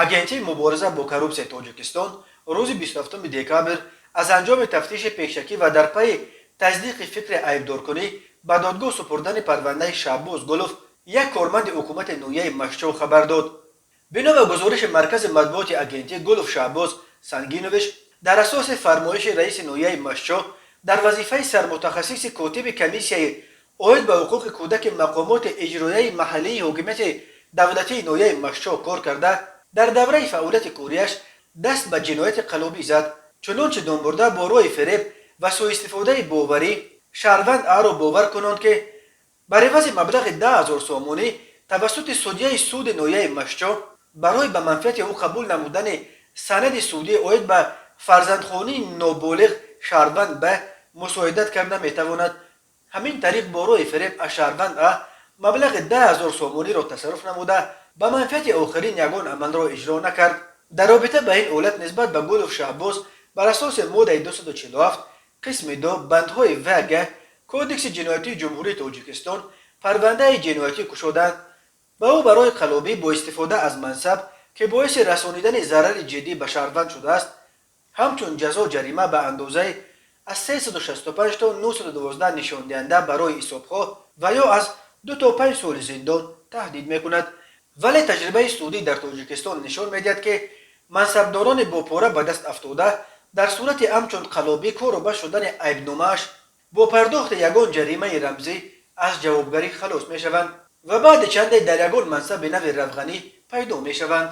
Агентии мубориза бо коррупсияи Тоҷикистон рӯзи 27 декабр аз анҷоми тафтиши пешакӣ ва дар пайи тасдиқи фикри айбдоркунӣ ба додгоҳ супурдани парвандаи Шаҳбоз Гулов, як корманди ҳукумати ноҳияи Машчоҳ, хабар дод. Бино ба гузориши маркази матбуоти агентӣ, Гулов Шаҳбоз Сангинович дар асоси фармоиши раиси ноҳияи Машчоҳ дар вазифаи сармутахассиси котиби комиссияи оид ба ҳуқуқи кӯдаки мақомоти иҷроияи маҳаллии ҳокимияти давлатии ноҳияи Машчоҳ кор карда, дар давраи фаъолияти кориаш даст ба ҷинояти қаллобӣ зад. Чунончи номбурда, бо роҳи фиреб ва суистифодаи боварӣ шаҳрванд Аро бовар кунонд, ки бар ивази маблағи 10 000 сомонӣ тавассути судяи суди ноҳияи Машчоҳ барои ба манфиати ӯ қабул намудани санади судӣ оид ба фарзандхонии ноболиғ шаҳрванд Б мусоидат карда метавонад. Ҳамин тариқ, бо роҳи фиреб аз шаҳрванд А маблағи 10 000 сомониро тасарруф намуда, ба манфиати охирин ягон амалро иҷро накард. Дар робита ба ин ҳолат нисбат ба Гулов Шаҳбоз бар асоси моддаи 247 қисми 2 бандҳои В, Г Кодекси ҷиноятии Ҷумҳурии Тоҷикистон парвандаи ҷиноятӣ кушоданд. Ба ӯ барои қаллобӣ бо истифода аз мансаб, ки боиси расонидани зарари ҷиддӣ ба шаҳрванд шудааст, ҳамчун ҷазо ҷарима ба андозаи аз 365 то 912 нишондиҳанда барои ҳисобҳо ва ё аз 2 то 5 соли зиндон таҳдид мекунад. Вале таҷрибаи судӣ дар Тоҷикистон нишон медиҳад, ки мансабдорони бо пора ба даст афтода дар сурати ҳамчун қаллобӣ кору бас шудани айбномааш бо пардохти ягон ҷаримаи рамзӣ аз ҷавобгарӣ халос мешаванд ва баъди чанде дар ягон мансаби нави равғанӣ пайдо мешаванд.